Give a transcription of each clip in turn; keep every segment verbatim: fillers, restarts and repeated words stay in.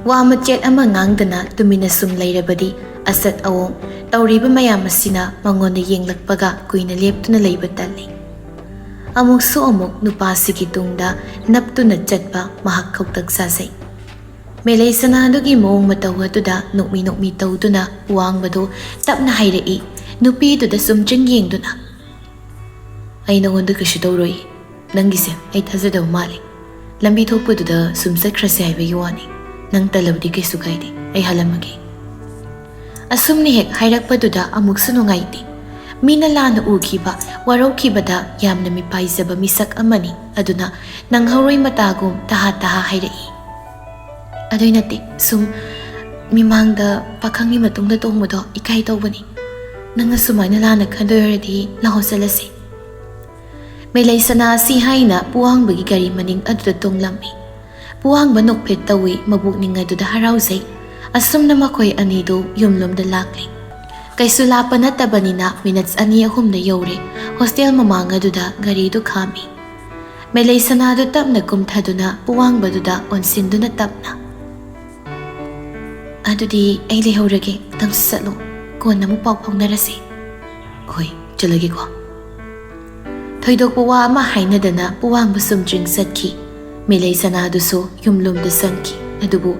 ꯋꯥ ꯃꯆꯦꯠ ꯑꯃ ꯉꯥꯡꯗꯅ ꯇꯨꯃꯤꯟꯅ ꯁꯨꯝ ꯂꯩꯔꯕꯗꯤ ꯑꯁꯠ ꯑꯋꯣꯡ ꯇꯧꯔꯤꯕ ꯃꯌꯥꯝ ꯑꯁꯤꯅ ꯃꯉꯣꯟꯗ ꯌꯦꯡꯂꯛꯄꯒ ꯀꯨꯏꯅ ꯂꯦꯞꯇꯨꯅ ꯂꯩꯕ ꯇꯜꯂꯤ꯫ ꯑꯃꯨꯛꯁꯨ ꯑꯃꯨꯛ ꯅꯨꯄꯥꯁꯤꯒꯤ ꯇꯨꯡꯗ ꯅꯞꯇꯨꯅ ꯆꯠꯄ ꯃꯍꯥꯛ ꯈꯧꯇꯛ ꯆꯥꯖꯩ꯫ ꯃꯦꯂꯩ ꯁꯅꯥꯗꯨꯒꯤ ꯃꯑꯣꯡ ꯃꯇꯧ ꯑꯗꯨꯗ ꯅꯣꯛꯃꯤ ꯅꯣꯛꯃꯤ ꯇꯧꯗꯨꯅ ꯄꯨꯋꯥꯡꯕꯗꯨ ꯇꯞꯅ ꯍꯥꯏꯔꯛꯏ, ꯅꯨꯄꯤꯗꯨꯗ ꯁꯨꯝ ꯆꯤꯡ ꯌꯦꯡꯗꯨꯅ꯫ "ꯑꯩ ꯅꯉꯣꯟꯗ ꯀꯩꯁꯨ ꯇꯧꯔꯣꯏ꯫ ꯅꯪꯒꯤꯁꯦ ꯑꯩ ꯊꯥꯖꯗꯕ ꯃꯥꯜꯂꯤ꯫ ꯂꯝꯕꯤ ꯊꯣꯛꯄꯗꯨꯗ ꯁꯨꯝ ꯆꯠꯈ꯭ꯔꯁꯦ ꯍꯥꯏꯕꯒꯤ ꯋꯥꯅꯤ꯫ ꯅꯪ ꯇꯜꯂꯕꯗꯤ ꯀꯩꯁꯨ ꯀꯥꯏꯗꯦ꯫ ꯑꯩ ꯍꯜꯂꯝꯃꯒꯦ꯫" ꯑꯁꯨꯝꯅ ꯍꯦꯛ ꯍꯥꯏꯔꯛꯄꯗꯨꯗ ꯑꯃꯨꯛꯁꯨ ꯅꯨꯡꯉꯥꯏꯇꯦ꯫ ꯃꯤꯅ ꯂꯥꯟꯅ ꯎꯈꯤꯕ, ꯋꯥꯔꯧꯈꯤꯕꯗ ꯌꯥꯝꯅ ꯃꯤꯄꯥꯏꯖꯕ ꯃꯤꯁꯛ ꯑꯃꯅꯤ꯫ ꯑꯗꯨꯅ ꯅꯪꯍꯧꯔꯣꯏ ꯃꯇꯥꯒꯨꯝ ꯇꯍꯥ ꯇꯍꯥ ꯍꯥꯏꯔꯛꯏ꯫ "ꯑꯗꯨꯏ ꯅꯠꯇꯦ, ꯁꯨꯝ ꯃꯤꯃꯥꯡꯗ ꯄꯥꯈꯪꯒꯤ ꯃꯇꯨꯡꯗ ꯇꯣꯡꯕꯗꯣ ꯏꯀꯥꯏ ꯇꯧꯕꯅꯤ꯫ ꯅꯪꯅ ꯁꯨꯃꯥꯏꯅ ꯂꯥꯟꯅ ꯈꯟꯗꯣꯏ ꯑꯣꯏꯔꯗꯤ ꯂꯥꯛꯑꯣ ꯆꯠꯂꯁꯤ꯫" ꯃꯦꯂꯩ ꯁꯅꯥ ꯑꯁꯤ ꯍꯥꯏꯅ ꯄꯨꯋꯥꯡꯕꯒꯤ ꯒꯥꯔꯤ ꯃꯅꯤꯡ ꯑꯗꯨꯗ ꯇꯣꯡꯂꯝꯃꯤ꯫ ꯄꯨꯋꯥꯡꯕ ꯅꯣꯛꯐꯦꯠ ꯇꯧꯏ, ꯃꯕꯨꯛꯅꯤꯡ ꯑꯗꯨꯗ ꯍꯔꯥꯎꯖꯩ꯫ ꯑꯁꯨꯝꯅ ꯃꯈꯣꯏ ꯑꯅꯤꯗꯨ ꯌꯨꯝꯂꯣꯝꯗ ꯂꯥꯛꯂꯤ꯫ ꯀꯩꯁꯨ ꯂꯥꯞꯄ ꯅꯠꯇꯕꯅꯤꯅ ꯃꯤꯅꯠꯁ ꯑꯅꯤ ꯑꯍꯨꯝꯗ ꯌꯧꯔꯦ꯫ ꯍꯣꯁꯇꯦꯜ ꯃꯃꯥꯡ ꯑꯗꯨꯗ ꯒꯥꯔꯤꯗꯨ ꯈꯥꯝꯃꯤ꯫ ꯃꯦꯂꯩ ꯁꯅꯥꯗꯨ ꯇꯞꯅ ꯀꯨꯝꯊꯗꯨꯅ ꯄꯨꯋꯥꯡꯕꯗꯨꯗ ꯑꯣꯟꯁꯤꯟꯗꯨꯅ ꯇꯞꯅ, "ꯑꯗꯨꯗꯤ ꯑꯩ ꯂꯩꯍꯧꯔꯒꯦ, ꯅꯪꯁꯨ ꯆꯠꯂꯣ, ꯀꯣꯟꯅ ꯑꯃꯨꯛ ꯄꯥꯎ ꯐꯥꯎꯅꯔꯁꯤ꯫" "ꯍꯣꯏ, ꯆꯠꯂꯒꯦꯀꯣ꯫" ꯊꯣꯏꯗꯣꯛꯄ ꯋꯥ ꯑꯃ ꯍꯥꯏꯅꯗꯅ ꯄꯨꯋꯥꯡꯕ ꯁꯨꯝ ꯆꯤꯡ ꯆꯠꯈꯤ꯫ ꯃꯦꯂꯩ ꯁꯅꯥꯗꯨꯁꯨ ꯌꯨꯝꯂꯣꯝꯗ ꯆꯪꯈꯤ꯫ ꯑꯗꯨꯕꯨ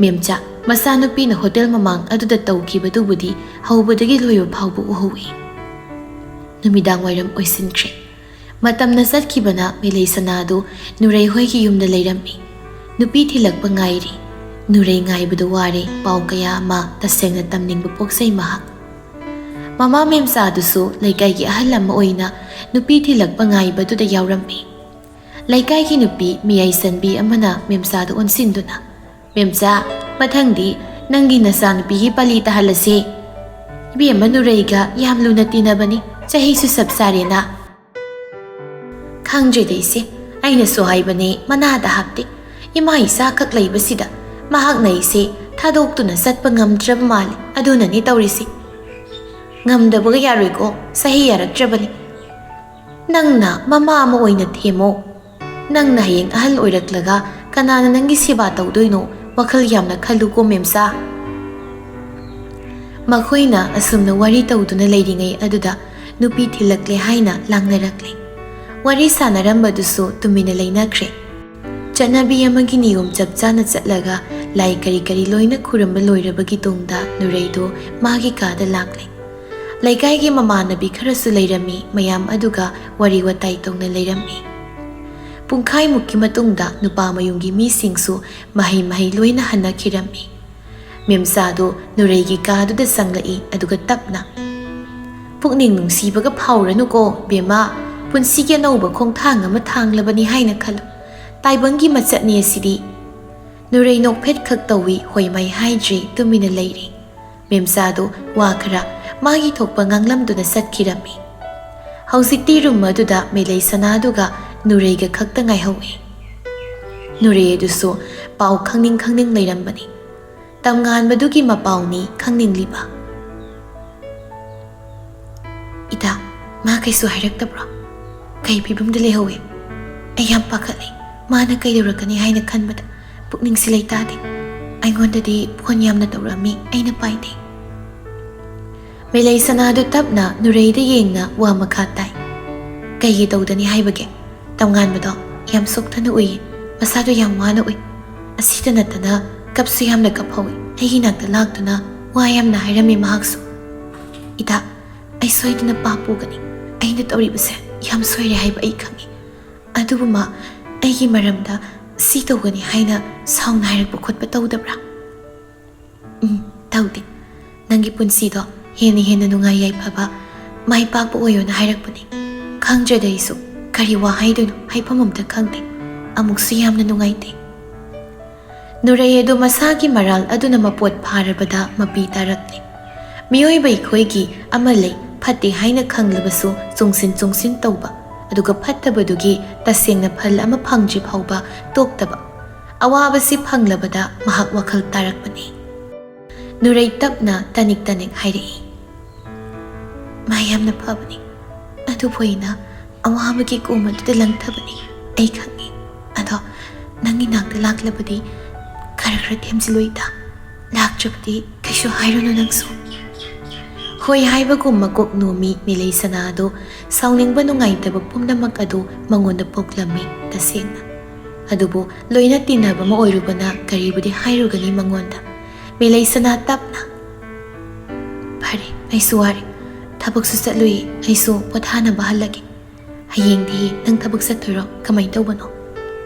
ꯃꯦꯝꯆꯥ, ꯃꯆꯥꯅꯨꯄꯤꯅ ꯍꯣꯇꯦꯜ ꯃꯃꯥꯡ ꯑꯗꯨꯗ ꯇꯧꯈꯤꯕꯗꯨꯕꯨꯗꯤ ꯍꯧꯕꯗꯒꯤ ꯂꯣꯏꯕ ꯐꯥꯎꯕ ꯎꯍꯧꯏ꯫ ꯅꯨꯃꯤꯗꯥꯡ ꯋꯥꯏꯔꯝ ꯑꯣꯏꯁꯤꯟꯈ꯭ꯔꯦ꯫ ꯃꯇꯝꯅ ꯆꯠꯈꯤꯕꯅ ꯃꯦꯂꯩ ꯁꯅꯥꯗꯨ ꯅꯨꯔꯩ ꯍꯣꯏꯒꯤ ꯌꯨꯝꯗ ꯂꯩꯔꯝꯃꯤ꯫ ꯅꯨꯄꯤ ꯊꯤꯜꯂꯛꯄ ꯉꯥꯏꯔꯤ꯫ ꯅꯨꯔꯩ ꯉꯥꯏꯕꯗꯨ ꯋꯥꯔꯦ, ꯄꯥꯎ ꯀꯌꯥ ꯑꯃ ꯇꯁꯦꯡꯅ ꯇꯝꯅꯤꯡꯕ ꯄꯣꯛꯆꯩ ꯃꯍꯥꯛ꯫ ꯃꯃꯥ ꯃꯦꯝꯆꯥꯗꯨꯁꯨ ꯂꯩꯀꯥꯏꯒꯤ ꯑꯍꯜ ꯑꯃ ꯑꯣꯏꯅ ꯅꯨꯄꯤ ꯊꯤꯜꯂꯛꯄ ꯉꯥꯏꯕꯗꯨꯗ ꯌꯥꯎꯔꯝꯃꯤ꯫ ꯂꯩꯀꯥꯏꯒꯤ ꯅꯨꯄꯤ ꯃꯤꯌꯥꯏ ꯆꯟꯕꯤ ꯑꯃꯅ ꯃꯦꯝꯆꯥꯗꯨ ꯑꯣꯟꯁꯤꯟꯗꯨꯅ, "ꯃꯦꯝꯆꯥ, ꯃꯊꯪꯗꯤ ꯅꯪꯒꯤ ꯅꯆꯥꯅꯨꯄꯤꯒꯤ ꯄꯥꯂꯤ ꯇꯥꯍꯜꯂꯁꯦ꯫ ꯏꯕꯦꯝꯃ ꯅꯨꯔꯩꯒ ꯌꯥꯝ ꯂꯨꯅ ꯇꯤꯟꯅꯕꯅꯤ, ꯆꯍꯤꯁꯨ ꯆꯞ ꯆꯥꯔꯦꯅ꯫" "ꯈꯪꯗ꯭ꯔꯦꯗ ꯏꯆꯦ, ꯑꯩꯅꯁꯨ ꯍꯥꯏꯕꯅꯦ, ꯃꯅꯥꯗ ꯍꯥꯞꯇꯦ꯫ ꯏꯃꯥ ꯏꯆꯥꯈꯛ ꯂꯩꯕꯁꯤꯗ ꯃꯍꯥꯛꯅ ꯑꯩꯁꯦ ꯊꯥꯗꯣꯛꯇꯨꯅ ꯆꯠꯄ ꯉꯝꯗ꯭ꯔꯕ ꯃꯥꯜꯂꯦ꯫ ꯑꯗꯨꯅꯅꯦ ꯇꯧꯔꯤꯁꯦ꯫" "ꯉꯝꯗꯕꯒ ꯌꯥꯔꯣꯏꯀꯣ, ꯆꯍꯤ ꯌꯥꯔꯛꯇ꯭ꯔꯕꯅꯤ꯫ ꯅꯪꯅ ꯃꯃꯥ ꯑꯃ ꯑꯣꯏꯅ ꯊꯦꯝꯃꯣ꯫ ꯅꯪꯅ ꯍꯌꯦꯡ ꯑꯍꯜ ꯑꯣꯏꯔꯛꯂꯒ ꯀꯅꯥꯅ ꯅꯪꯒꯤ ꯁꯦꯕꯥ ꯇꯧꯗꯣꯏꯅꯣ? ꯋꯥꯈꯜ ꯌꯥꯝꯅ ꯈꯜꯂꯨꯀꯣ, ꯃꯦꯝꯆꯥ꯫ ꯃꯈꯣꯏꯅ ꯑꯁꯨꯝꯅ ꯋꯥꯔꯤ ꯇꯧꯗꯨꯅ ꯂꯩꯔꯤꯉꯩ ꯑꯗꯨꯗ ꯅꯨꯄꯤ ꯊꯤꯜꯂꯛꯂꯦ ꯍꯥꯏꯅ ꯂꯥꯡꯅꯔꯛꯂꯦ꯫ ꯋꯥꯔꯤ ꯁꯥꯟꯅꯔꯝꯕꯗꯨꯁꯨ ꯇꯨꯃꯤꯟꯅ ꯂꯩꯅꯈ꯭ꯔꯦ꯫ ꯆꯠꯅꯕꯤ ꯑꯃꯒꯤ ꯅꯤꯌꯣꯝ ꯆꯞ ꯆꯥꯅ ꯆꯠꯂꯒ ꯂꯥꯏ ꯀꯔꯤ ꯀꯔꯤ ꯂꯣꯏꯅ ꯈꯨꯔꯨꯝꯕ ꯂꯣꯏꯔꯕꯒꯤ ꯇꯨꯡꯗ ꯅꯨꯔꯩꯗꯨ ꯃꯥꯒꯤ ꯀꯥꯗ ꯂꯥꯛꯂꯦ꯫ ꯂꯩꯀꯥꯏꯒꯤ ꯃꯃꯥꯟꯅꯕꯤ ꯈꯔꯁꯨ ꯂꯩꯔꯝꯃꯤ, ꯃꯌꯥꯝ ꯑꯗꯨꯒ ꯋꯥꯔꯤ ꯋꯥꯇꯥꯏ ꯇꯧꯅ ꯂꯩꯔꯝꯃꯤ꯫ ꯄꯨꯡꯈꯥꯏꯃꯨꯛꯀꯤ ꯃꯇꯨꯡꯗ ꯅꯨꯄꯥ ꯃꯌꯨꯝꯒꯤ ꯃꯤꯁꯤꯡꯁꯨ ꯃꯍꯩ ꯃꯍꯩ ꯂꯣꯏꯅ ꯍꯟꯅꯈꯤꯔꯝꯃꯤ꯫ ꯃꯦꯝꯆꯥꯗꯨ ꯅꯨꯔꯩꯒꯤ ꯀꯥꯗꯨꯗ ꯆꯪꯂꯛꯏ, ꯑꯗꯨꯒ ꯇꯞꯅ, "ꯄꯨꯛꯅꯤꯡ ꯅꯨꯡꯁꯤꯕꯒ ꯐꯥꯎꯔꯅꯨꯀꯣ, ꯕꯦꯝꯃ꯫ ꯄꯨꯟꯁꯤꯒꯤ ꯑꯅꯧꯕ ꯈꯣꯡꯊꯥꯡ ꯑꯃ ꯊꯥꯡꯂꯕꯅꯤ ꯍꯥꯏꯅ ꯈꯜꯂꯨ꯫ ꯇꯥꯏꯕꯪꯒꯤ ꯃꯆꯠꯅꯤ ꯑꯁꯤꯗꯤ꯫" ꯅꯨꯔꯩ ꯅꯣꯛꯐꯦꯠ ꯈꯛ ꯇꯧꯏ, ꯍꯣꯏ ꯃꯥꯏ ꯍꯥꯏꯗ꯭ꯔꯤ, ꯇꯨꯃꯤꯟꯅ ꯂꯩꯔꯤ꯫ ꯃꯦꯝꯆꯥꯗꯨ ꯋꯥ ꯈꯔ ꯃꯥꯒꯤ ꯊꯣꯛꯄ ꯉꯥꯡꯂꯝꯗꯨꯅ ꯆꯠꯈꯤꯔꯝꯃꯤ꯫ ꯍꯧꯖꯤꯛꯇꯤ ꯔꯨꯝ ꯑꯗꯨꯗ ꯃꯦꯂꯩ ꯁꯅꯥꯗꯨꯒ ꯅꯨꯔꯩꯒ ꯈꯛꯇ ꯉꯥꯏꯍꯧꯏ꯫ ꯅꯨꯔꯩ ꯑꯗꯨꯁꯨ ꯄꯥꯎ ꯈꯪꯅꯤꯡ ꯈꯪꯅꯤꯡ ꯂꯩꯔꯝꯕꯅꯤ꯫ ꯇꯝꯉꯥꯟꯕꯗꯨꯒꯤ ꯃꯄꯥꯎꯅꯤ ꯈꯪꯅꯤꯡꯂꯤꯕ꯫ "ꯏꯇꯥ, ꯃꯥ ꯀꯩꯁꯨ ꯍꯥꯏꯔꯛꯇꯕ꯭ꯔꯣ? ꯀꯩ ꯐꯤꯕꯝꯗ ꯂꯩꯍꯧꯋꯤ? ꯑꯩ ꯌꯥꯝ ꯄꯥꯈꯠꯂꯤ꯫ ꯃꯥꯅ ꯀꯩꯗꯧꯔꯛꯀꯅꯤ ꯍꯥꯏꯅ ꯈꯟꯕꯗ ꯄꯨꯛꯅꯤꯡꯁꯤ ꯂꯩꯇꯥꯗꯦ꯫ ꯑꯩꯉꯣꯟꯗꯗꯤ ꯐꯣꯟ ꯌꯥꯝꯅ ꯇꯧꯔꯛꯑꯝꯃꯤ, ꯑꯩꯅ ꯄꯥꯏꯗꯦ꯫" ꯃꯦꯂꯩ ꯁꯅꯥꯗꯨ ꯇꯞꯅ ꯅꯨꯔꯩꯗ ꯌꯦꯡꯅ ꯋꯥ ꯃꯈꯥ ꯇꯥꯏ꯫ "ꯀꯩꯒꯤ ꯇꯧꯗꯅꯤ ꯍꯥꯏꯕꯒꯦ? ꯇꯝꯉꯥꯟꯕꯗꯣ ꯌꯥꯝ ꯁꯣꯛꯊꯅ ꯎꯏ, ꯃꯁꯥꯗꯣ ꯌꯥꯝ ꯋꯥꯅ ꯎꯏ꯫ ꯑꯁꯤꯗ ꯅꯠꯇꯅ ꯀꯞꯁꯨ ꯌꯥꯝꯅ ꯀꯞꯍꯧꯏ꯫ ꯑꯩꯒꯤ ꯅꯥꯛꯇ ꯂꯥꯛꯇꯨꯅ ꯋꯥ ꯌꯥꯝꯅ ꯍꯥꯏꯔꯝꯃꯤ ꯃꯍꯥꯛꯁꯨ꯫ ꯏꯇꯥ, ꯑꯩ ꯁꯣꯏꯗꯅ ꯄꯥꯞ ꯄꯨꯒꯅꯤ꯫ ꯑꯩꯅ ꯇꯧꯔꯤꯕꯁꯦ ꯌꯥꯝ ꯁꯣꯏꯔꯦ ꯍꯥꯏꯕ ꯑꯩ ꯈꯪꯏ꯫ ꯑꯗꯨꯕꯨ ꯃꯥ ꯑꯩꯒꯤ ꯃꯔꯝꯗ ꯁꯤ ꯇꯧꯒꯅꯤ ꯍꯥꯏꯅ ꯁꯥꯎꯅ ꯍꯥꯏꯔꯛꯄ ꯈꯣꯠꯄ ꯇꯧꯗꯕ꯭ꯔꯥ?" "ꯎꯝ, ꯇꯧꯗꯦ꯫ ꯅꯪꯒꯤ ꯄꯨꯟꯁꯤꯗꯣ ꯍꯦꯟꯅ ꯍꯦꯟꯅ ꯅꯨꯡꯉꯥꯏ ꯌꯥꯏꯐꯕ, ꯃꯥꯏ ꯄꯥꯛꯄ ꯑꯣꯏꯌꯣꯅ ꯍꯥꯏꯔꯛꯄꯅꯤ꯫ ꯈꯪꯗ꯭ꯔꯦꯗ ꯑꯩꯁꯨ ꯀꯔꯤ ꯋꯥ ꯍꯥꯏꯗꯣꯏꯅꯣ, ꯍꯥꯏꯐꯝ ꯑꯝꯇ ꯈꯪꯗꯦ꯫ ꯑꯃꯨꯛꯁꯨ ꯌꯥꯝꯅ ꯅꯨꯡꯉꯥꯏꯇꯦ꯫" ꯅꯨꯔꯩ ꯑꯗꯨ ꯃꯁꯥꯒꯤ ꯃꯔꯥꯜ ꯑꯗꯨꯅ ꯃꯄꯣꯠ ꯐꯥꯔꯕꯗ ꯃꯄꯤ ꯇꯥꯔꯛꯂꯦ꯫ ꯃꯤꯑꯣꯏꯕ ꯑꯩꯈꯣꯏꯒꯤ ꯑꯃ ꯂꯩ, ꯐꯠꯇꯦ ꯍꯥꯏꯅ ꯈꯪꯂꯕꯁꯨ ꯆꯨꯡꯁꯤꯟ ꯆꯨꯡꯁꯤꯟ ꯇꯧꯕ, ꯑꯗꯨꯒ ꯐꯠꯇꯕꯗꯨꯒꯤ ꯇꯁꯦꯡꯅ ꯐꯜ ꯑꯃ ꯐꯪꯗ꯭ꯔꯤ ꯐꯥꯎꯕ ꯇꯣꯛꯇꯕ꯫ ꯑꯋꯥꯕꯁꯤ ꯐꯪꯂꯕꯗ ꯃꯍꯥꯛ ꯋꯥꯈꯜ ꯇꯥꯔꯛꯄꯅꯤ꯫ ꯅꯨꯔꯩ ꯇꯞꯅ ꯇꯅꯤꯛ ꯇꯅꯤꯛ ꯍꯥꯏꯔꯛꯏ꯫ "ꯃꯥ ꯌꯥꯝꯅ ꯐꯕꯅꯤ, ꯑꯗꯨꯕꯨ ꯑꯩꯅ ꯑꯋꯥꯕꯒꯤ ꯀꯣꯝ ꯑꯗꯨꯗ ꯂꯪꯊꯕꯅꯤ, ꯑꯩ ꯈꯪꯏ꯫ ꯑꯗꯣ ꯅꯪꯒꯤ ꯅꯥꯛꯇ ꯂꯥꯛꯂꯕꯗꯤ ꯈꯔ ꯈꯔ ꯊꯦꯝꯖꯤꯜꯂꯨ ꯏꯇꯥ꯫ ꯂꯥꯛꯇ꯭ꯔꯕꯗꯤ ꯀꯩꯁꯨ ꯍꯥꯏꯔꯨꯅꯨ ꯅꯪꯁꯨ꯫ ꯍꯣꯏ ꯍꯥꯏꯕꯒꯨꯝ ꯃꯀꯣꯛ ꯅꯣꯝꯃꯤ ꯃꯤꯂꯩ ꯁꯅꯥꯗꯣ ꯁꯥꯎꯅꯤꯡꯕ ꯅꯨꯡꯉꯥꯏꯇꯕ ꯄꯨꯝꯅꯃꯛ ꯑꯗꯨ ꯃꯉꯣꯟꯗ ꯄꯣꯛꯂꯝꯃꯤ ꯇꯁꯦꯡꯅ꯫ ꯑꯗꯨꯕꯨ ꯂꯣꯏꯅ ꯇꯤꯟꯅꯕ ꯑꯃ ꯑꯣꯏꯔꯨꯕꯅ ꯀꯔꯤꯕꯨꯗꯤ ꯍꯥꯏꯔꯨꯒꯅꯤ ꯃꯉꯣꯟꯗ꯫ ꯃꯤꯂꯩ ꯁꯅꯥ ꯇꯞꯅ, "ꯐꯔꯦ, ꯑꯩꯁꯨ ꯋꯥꯔꯦ꯫ ꯊꯕꯛꯁꯨ ꯆꯠꯂꯨꯏ, ꯑꯩꯁꯨ ꯄꯣꯊꯥꯅꯕ ꯍꯜꯂꯒꯦ꯫ ꯍꯌꯦꯡꯗꯤ ꯅꯪ ꯊꯕꯛ ꯆꯠꯇꯣꯏꯔꯣ? ꯀꯃꯥꯏꯅ ꯇꯧꯕꯅꯣ?"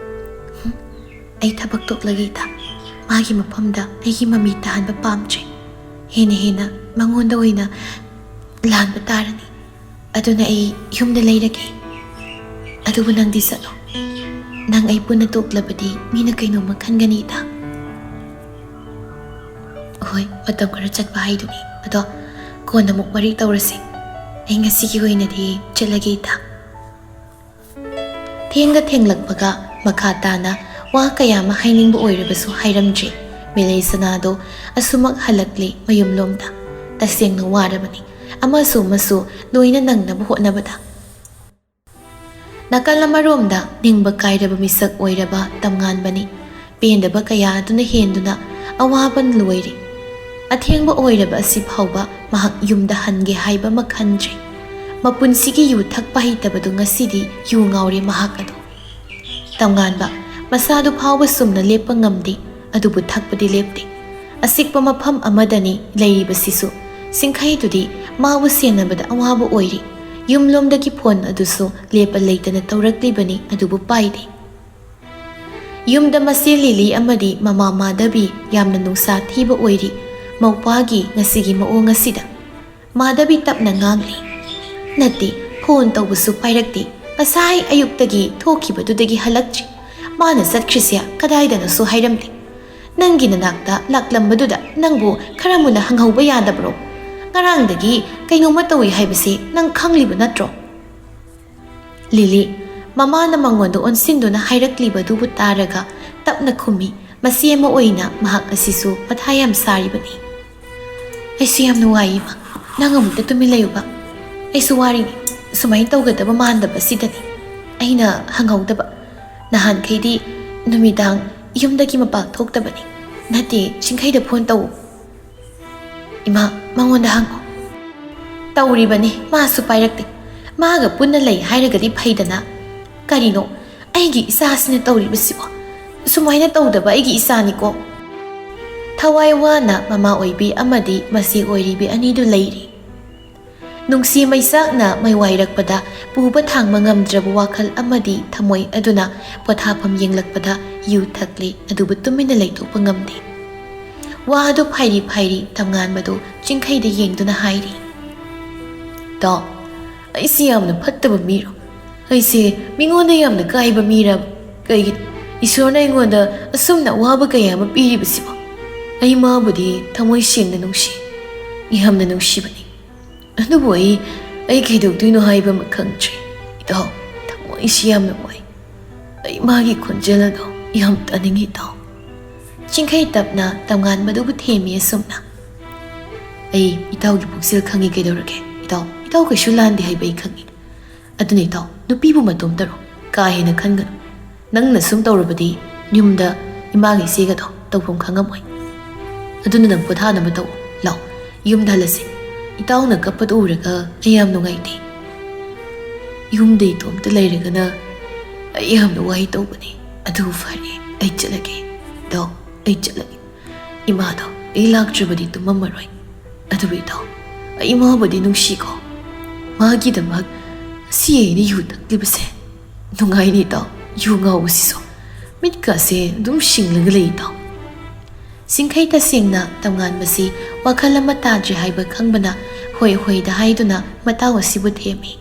"ꯍꯨꯝ, ꯑꯩ ꯊꯕꯛ ꯇꯣꯛꯂꯒꯦ ꯏꯇꯥ꯫ ꯃꯥꯒꯤ ꯃꯐꯝꯗ ꯑꯩꯒꯤ ꯃꯃꯤ ꯇꯥꯍꯟꯕ ꯄꯥꯝꯗ꯭ꯔꯦ꯫ ꯍꯦꯟꯅ ꯍꯦꯟꯅ ꯃꯉꯣꯟꯗ ꯑꯣꯏꯅ ꯂꯥꯟꯕ ꯇꯥꯔꯅꯤ꯫ ꯑꯗꯨꯅ ꯑꯩ ꯌꯨꯝꯗ ꯂꯩꯔꯒꯦ꯫ ꯑꯗꯨꯕꯨ ꯅꯪꯗꯤ ꯆꯠꯂꯣ꯫ ꯅꯪ ꯑꯩ ꯄꯨꯟꯅ ꯇꯣꯛꯂꯕꯗꯤ ꯃꯤꯅ ꯀꯩꯅꯣꯝꯃ ꯈꯟꯒꯅꯤ ꯏꯇꯥ꯫" "ꯍꯣꯏ, ꯃꯇꯝ ꯈꯔ ꯆꯠꯄ ꯍꯥꯏꯗꯨꯅꯤ꯫ ꯑꯗꯣ ꯀꯣꯟꯅ ꯑꯃꯨꯛ ꯋꯥꯔꯤ ꯇꯧꯔꯁꯤ꯫ ꯑꯩ ꯉꯁꯤꯒꯤ ꯑꯣꯏꯅꯗꯤ ꯆꯠꯂꯒꯦ ꯏꯇꯥ꯫" ꯊꯦꯡꯒ ꯊꯦꯡꯂꯛꯄꯒ ꯃꯈꯥ ꯇꯥꯅ ꯋꯥ ꯀꯌꯥ ꯑꯃ ꯍꯥꯏꯅꯤꯡꯕ ꯑꯣꯏꯔꯕꯁꯨ ꯍꯥꯏꯔꯝꯗ꯭ꯔꯦ꯫ ꯃꯤꯂꯩ ꯁꯅꯥꯗꯣ ꯑꯁꯨꯃꯛ ꯍꯜꯂꯛꯂꯦ ꯃꯌꯨꯝꯂꯣꯝꯗ꯫ ꯇꯁꯦꯡꯅ ꯋꯥꯔꯕꯅꯤ꯫ ꯑꯃꯁꯨ ꯑꯃꯁꯨ ꯂꯣꯏꯅ ꯅꯪꯅꯕ ꯍꯣꯠꯅꯕꯗ꯫ ꯅꯥꯀꯜ ꯑꯃꯔꯣꯝꯗ ꯅꯤꯡꯕ ꯀꯥꯏꯔꯕ ꯃꯤꯁꯛ ꯑꯣꯏꯔꯕ ꯇꯝꯉꯥꯟꯕꯅꯤ꯫ ꯄꯦꯟꯗꯕ ꯀꯌꯥ ꯑꯗꯨꯅ ꯍꯦꯟꯗꯨꯅ ꯑꯋꯥꯕꯅ ꯂꯣꯏꯔꯦ꯫ ꯑꯊꯦꯡꯕ ꯑꯣꯏꯔꯕ ꯑꯁꯤ ꯐꯥꯎꯕ ꯃꯍꯥꯛ ꯌꯨꯝꯗ ꯍꯟꯒꯦ ꯍꯥꯏꯕ ꯑꯃ ꯈꯟꯗ꯭ꯔꯦ꯫ ꯃꯄꯨꯟꯁꯤꯒꯤ ꯌꯨ ꯊꯛꯄ ꯍꯩꯇꯕꯗꯨ ꯉꯁꯤꯗꯤ ꯌꯨ ꯉꯥꯎꯔꯦ ꯃꯍꯥꯛ ꯑꯗꯨ꯫ ꯇꯝꯉꯥꯟꯕ ꯃꯁꯥꯗꯨ ꯐꯥꯎꯕ ꯆꯨꯝꯅ ꯂꯦꯞꯄ ꯉꯝꯗꯦ, ꯑꯗꯨꯕꯨ ꯊꯛꯄꯗꯤ ꯂꯦꯞꯇꯦ꯫ ꯑꯆꯤꯛꯄ ꯃꯐꯝ ꯑꯃꯗꯅꯤ ꯂꯩꯔꯤꯕꯁꯤꯁꯨ꯫ ꯁꯤꯡꯈꯩꯗꯨꯗꯤ ꯃꯥꯕꯨ ꯁꯦꯟꯅꯕꯗ ꯑꯋꯥꯕ ꯑꯣꯏꯔꯤ꯫ ꯌꯨꯝꯂꯣꯝꯗꯒꯤ ꯐꯣꯟ ꯑꯗꯨꯁꯨ ꯂꯦꯞꯄ ꯂꯩꯇꯅ ꯇꯧꯔꯛꯂꯤꯕꯅꯤ, ꯑꯗꯨꯕꯨ ꯄꯥꯏꯗꯦ꯫ ꯌꯨꯝꯗ ꯃꯆꯦ ꯂꯤꯂꯤ ꯑꯃꯗꯤ ꯃꯃꯥ ꯃꯥꯙꯕꯤ ꯌꯥꯝꯅ ꯅꯨꯡꯁꯥ ꯊꯤꯕ ꯑꯣꯏꯔꯤ ꯃꯧꯄ꯭ꯋꯥꯒꯤ ꯉꯁꯤꯒꯤ ꯃꯑꯣꯡ ꯑꯁꯤꯗ꯫ ꯃꯥꯙꯕꯤ ꯇꯞꯅ ꯉꯥꯡꯂꯤ, "ꯅꯠꯇꯦ, ꯐꯣꯟ ꯇꯧꯕꯁꯨ ꯄꯥꯏꯔꯛꯇꯦ꯫ ꯉꯁꯥꯏ ꯑꯌꯨꯛꯇꯒꯤ ꯊꯣꯛꯈꯤꯕꯗꯨꯗꯒꯤ ꯍꯜꯂꯛꯇ꯭ꯔꯤ꯫ ꯃꯥꯅ ꯆꯠꯈ꯭ꯔꯤꯁꯦ ꯀꯗꯥꯏꯗꯅꯣꯁꯨ ꯍꯥꯏꯔꯝꯗꯦ꯫ ꯅꯪꯒꯤ ꯅꯅꯥꯛꯇ ꯂꯥꯛꯂꯝꯕꯗꯨꯗ ꯅꯪꯕꯨ ꯈꯔ ꯃꯨꯟꯅ ꯍꯪꯍꯧꯕ ꯌꯥꯗꯕ꯭ꯔꯣ? ꯉꯔꯥꯡꯗꯒꯤ ꯀꯩꯅꯣꯝꯃ ꯇꯧꯏ ꯍꯥꯏꯕꯁꯦ ꯅꯪ ꯈꯪꯂꯤꯕ ꯅꯠꯇ꯭ꯔꯣ?" ꯂꯤꯂꯤ ꯃꯃꯥꯅ ꯃꯉꯣꯟꯗ ꯑꯣꯟꯁꯤꯟꯗꯨꯅ ꯍꯥꯏꯔꯛꯂꯤꯕꯗꯨꯕꯨ ꯇꯥꯔꯒ ꯇꯞꯅ ꯈꯨꯝꯃꯤ꯫ ꯃꯆꯦ ꯑꯃ ꯑꯣꯏꯅ ꯃꯍꯥꯛ ꯑꯁꯤꯁꯨ ꯃꯊꯥ ꯌꯥꯝ ꯁꯥꯔꯤꯕꯅꯤ꯫ "ꯑꯩꯁꯨ ꯌꯥꯝ ꯅꯨꯡꯉꯥꯏꯌꯦ, ꯏꯃꯥ꯫ ꯅꯪ ꯑꯃꯨꯛꯇ ꯇꯨꯃꯤꯟ ꯂꯩꯌꯨꯕ꯫ ꯑꯩꯁꯨ ꯋꯥꯔꯤꯅꯤ꯫ ꯁꯨꯃꯥꯏꯅ ꯇꯧꯒꯗꯕ ꯃꯥꯟꯗꯕ ꯑꯁꯤꯗꯅꯤ ꯑꯩꯅ ꯍꯪꯍꯧꯗꯕ꯫ ꯅꯍꯥꯟꯈꯩꯗꯤ ꯅꯨꯃꯤꯗꯥꯡ ꯌꯨꯝꯗꯒꯤ ꯃꯄꯥꯟ ꯊꯣꯛꯇꯕꯅꯤ꯫ ꯅꯠꯇꯦ, ꯆꯤꯡꯈꯩꯗ ꯐꯣꯟ ꯇꯧ꯫ ꯏꯃꯥ, ꯃꯉꯣꯟꯗ ꯍꯪꯉꯣ꯫ ꯇꯧꯔꯤꯕꯅꯤ, ꯃꯥꯁꯨ ꯄꯥꯏꯔꯛꯇꯦ꯫ ꯃꯥꯒ ꯄꯨꯟꯅ ꯂꯩ ꯍꯥꯏꯔꯒꯗꯤ ꯐꯩꯗꯅ꯫ ꯀꯔꯤꯅꯣ ꯑꯩꯒꯤ ꯏꯆꯥꯁꯤꯅ ꯇꯧꯔꯤꯕꯁꯤꯕꯣ? ꯁꯨꯃꯥꯏꯅ ꯇꯧꯗꯕ ꯑꯩꯒꯤ ꯏꯆꯥꯅꯤꯀꯣ꯫ ꯊꯋꯥꯏ ꯋꯥꯅ ꯃꯃꯥ ꯑꯣꯏꯕꯤ ꯑꯃꯗꯤ ꯃꯆꯦ ꯑꯣꯏꯔꯤꯕꯤ ꯑꯅꯤꯗꯨ ꯂꯩꯔꯤ꯫ ꯅꯨꯡꯁꯤ ꯃꯩꯆꯥꯛꯅ ꯃꯩꯋꯥꯏꯔꯛꯄꯗ ꯄꯨꯕ ꯊꯥꯡꯕ ꯉꯝꯗ꯭ꯔꯕ ꯋꯥꯈꯜ ꯑꯃꯗꯤ ꯊꯃꯣꯏ ꯑꯗꯨꯅ ꯄꯣꯊꯥꯐꯝ ꯌꯦꯡꯂꯛꯄꯗ ꯌꯨ ꯊꯛꯂꯤ, ꯑꯗꯨꯕꯨ ꯇꯨꯃꯤꯟꯅ ꯂꯩꯊꯣꯛꯄ ꯉꯝꯗꯦ꯫ ꯋꯥ ꯑꯗꯨ ꯐꯥꯏꯔꯤ ꯐꯥꯏꯔꯤ ꯇꯝꯉꯥꯟꯕꯗꯨ ꯆꯤꯡꯈꯩꯗ ꯌꯦꯡꯗꯨꯅ ꯍꯥꯏꯔꯤ, "ꯇꯥꯎ, ꯑꯩꯁꯤ ꯌꯥꯝꯅ ꯐꯠꯇꯕ ꯃꯤꯔꯣ? ꯑꯩꯁꯦ ꯃꯤꯉꯣꯟꯗ ꯌꯥꯝꯅ ꯀꯥꯏꯕ ꯃꯤꯔꯕ? ꯀꯩꯒꯤꯅꯣ ꯏꯁꯣꯔꯅ ꯑꯩꯉꯣꯟꯗ ꯑꯁꯨꯝꯅ ꯑꯋꯥꯕ ꯀꯌꯥ ꯑꯃ ꯄꯤꯔꯤꯕꯁꯤꯕꯣ? ꯑꯩ ꯃꯥꯕꯨꯗꯤ ꯊꯃꯣꯏ ꯁꯦꯡꯅ ꯅꯨꯡꯁꯤ, ꯌꯥꯝꯅ ꯅꯨꯡꯁꯤꯕꯅꯤ꯫ ꯑꯗꯨꯕꯨ ꯑꯩ, ꯑꯩ ꯀꯩꯗꯧꯗꯣꯏꯅꯣ ꯍꯥꯏꯕ ꯑꯃ ꯈꯪꯗ꯭ꯔꯦ꯫ ꯏꯇꯥꯎ, ꯊꯃꯣꯏꯁꯤ ꯌꯥꯝꯅ ꯋꯥꯏ꯫ ꯑꯩ ꯃꯥꯒꯤ ꯈꯣꯟꯖꯦꯜ ꯑꯗꯣ ꯌꯥꯝ ꯇꯥꯅꯤꯡꯉꯤ, ꯏꯇꯥꯎ꯫" ꯆꯤꯡꯈꯩ ꯇꯞꯅ ꯇꯝꯉꯥꯟꯕꯗꯨꯕꯨ ꯊꯦꯝꯃꯤ ꯑꯁꯨꯝꯅ꯫ "ꯑꯩ ꯏꯇꯥꯎꯒꯤ ꯄꯨꯛꯆꯦꯜ ꯈꯪꯉꯤ꯫ ꯀꯩꯗꯧꯔꯒꯦ? ꯏꯇꯥꯎ, ꯏꯇꯥꯎ ꯀꯩꯁꯨ ꯂꯥꯟꯗꯦ ꯍꯥꯏꯕ ꯑꯩ ꯈꯪꯉꯤ꯫ ꯑꯗꯨꯅ ꯏꯇꯥꯎ, ꯅꯨꯄꯤꯕꯨ ꯃꯇꯣꯝꯇꯔꯣ? ꯀꯥ ꯍꯦꯟꯅ ꯈꯟꯒꯅꯨ꯫ ꯅꯪꯅ ꯁꯨꯝ ꯇꯧꯔꯕꯗꯤ ꯌꯨꯝꯗ ꯏꯃꯥꯒ ꯏꯆꯦꯒꯗꯣ ꯇꯧꯐꯝ ꯈꯪꯉꯝꯃꯣꯏ꯫ ꯑꯗꯨꯅ ꯅꯪ ꯄꯣꯊꯥꯅꯕ ꯇꯧ꯫ ꯂꯥꯎ, ꯌꯨꯝꯗ ꯍꯜꯂꯁꯤ꯫ ꯏꯇꯥꯎꯅ ꯀꯞꯄꯗꯨ ꯎꯔꯒ ꯑꯩ ꯌꯥꯝ ꯅꯨꯡꯉꯥꯏꯇꯦ꯫ ꯌꯨꯝꯗ ꯏꯇꯣꯝꯇ ꯂꯩꯔꯒꯅ ꯑꯩ ꯌꯥꯝꯅ ꯋꯥꯏ ꯇꯧꯕꯅꯤ꯫ ꯑꯗꯨ ꯐꯔꯦ, ꯑꯩ ꯆꯠꯂꯒꯦ꯫ ꯏꯇꯥꯎ, ꯑꯩ ꯆꯠꯂꯒꯦ꯫ ꯏꯃꯥꯗꯣ ꯑꯩ ꯂꯥꯛꯇ꯭ꯔꯕꯗꯤ ꯇꯨꯝꯃꯝꯃꯔꯣꯏ꯫ ꯑꯗꯨꯕꯨ ꯏꯇꯥꯎ, ꯑꯩ ꯏꯃꯥꯕꯨꯗꯤ ꯅꯨꯡꯁꯤꯀꯣ꯫ ꯃꯥꯒꯤꯗꯃꯛ ꯉꯁꯤ ꯑꯩꯅ ꯌꯨ ꯊꯛꯂꯤꯕꯁꯦ꯫ ꯅꯨꯡꯉꯥꯏꯅꯤ ꯏꯇꯥꯎ, ꯌꯨ ꯉꯥꯎꯕꯁꯤꯁꯨ꯫ ꯃꯤꯠꯀꯥꯁꯦ ꯑꯗꯨꯝ ꯁꯤꯡꯂꯒ ꯂꯩ ꯏꯇꯥꯎ꯫" ꯆꯤꯡꯈꯩ ꯇꯁꯦꯡꯅ ꯇꯝꯉꯥꯟꯕꯁꯤ ꯋꯥꯈꯜ ꯑꯃ ꯇꯥꯗ꯭ꯔꯦ ꯍꯥꯏꯕ ꯈꯪꯕꯅ ꯍꯣꯏ ꯍꯣꯏꯗ ꯍꯥꯏꯗꯨꯅ ꯃꯇꯥꯎ ꯑꯁꯤꯕꯨ ꯊꯦꯝꯃꯤ꯫